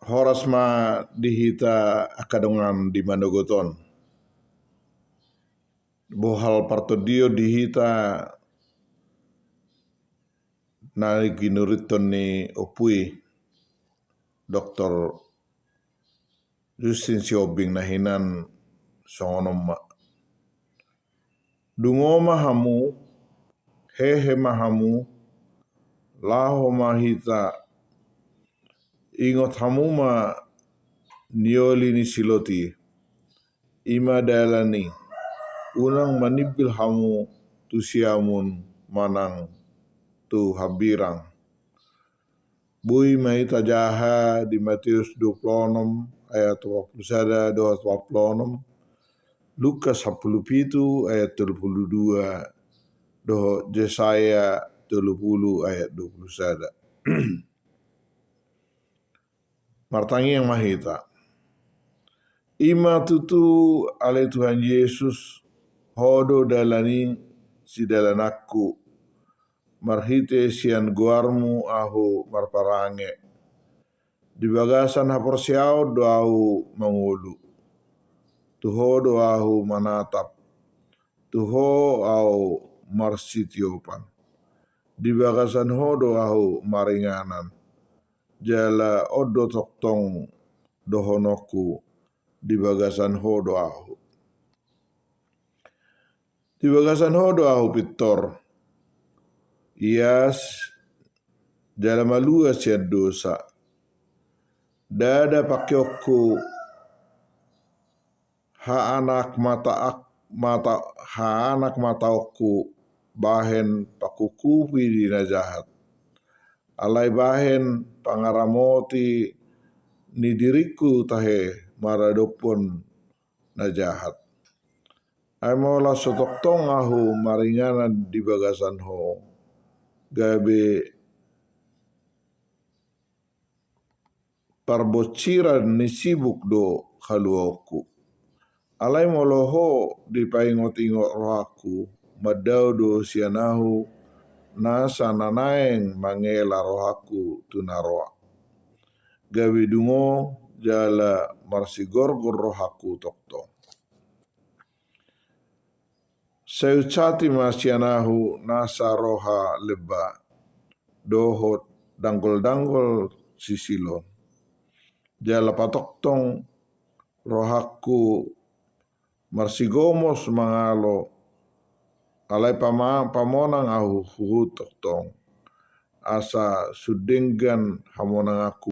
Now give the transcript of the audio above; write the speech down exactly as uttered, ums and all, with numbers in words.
Horas ma di hita angka dongan di manogot on. Bohal partondion di hita na ginurithon ni Ompu i, Doktor Justin Sihombing, na hinan songon on ma. Dungo ma hamu, hehe ma hamu, laho ma hita, ingot hamu ma nioli ni si Lot i, i ma dalan i, unang manimbil hamu tu siamun manang tu hambirang. Boi ma i tajaha di Mateus dua pulu onom ayat opat pulu sada dohot opat pulu onom, Lukas sampulu pitu ayat tolu pulu dua, dohot Jesaya tolu pulu ayat dua pulu sada. Martangiang ma hita. I ma tutu, ale Tuhan Jesus, Ho do dalan i, sidalananku, marhite sian goarmu ahu marparange. Di bagasan haporseaon do ahu mangolu. Tu Ho do ahu manatap. Tu Ho ahu marsitiopan. Di bagasan Ho do ahu maringanan. Jala on do tongtong dohononku, di bagasan Ho do ahu. Di bagasan Ho do ahu pintor, ias, jala malua sian dosa. Ndada pangkeonku, haanak mata ak-, mata, haanak mataonku bahen pangkukupi di na jahat. Alai bahen pangaramoti ni diringku tahe maradophon na jahat. Ai molo so tongtong ahu maringanan di bagasan Ho, gabe parbonsiran ni sibuk do haluaonku. Alai molo Ho dipaingot-ingot rohangku, mandao do sian ahu nasa na naeng mangela rohangku tu na roa. Gabe dungo jala marsigorgor rohangku tongtong. Sai unsati ma sian ahu nasa roha lemba dohot danggol-danggol sisilon. Jala patongtong rohangku marsigomos mangalo, alai pama-, pamonang ahu huhut tongtong, asa sun denggan hamonanganku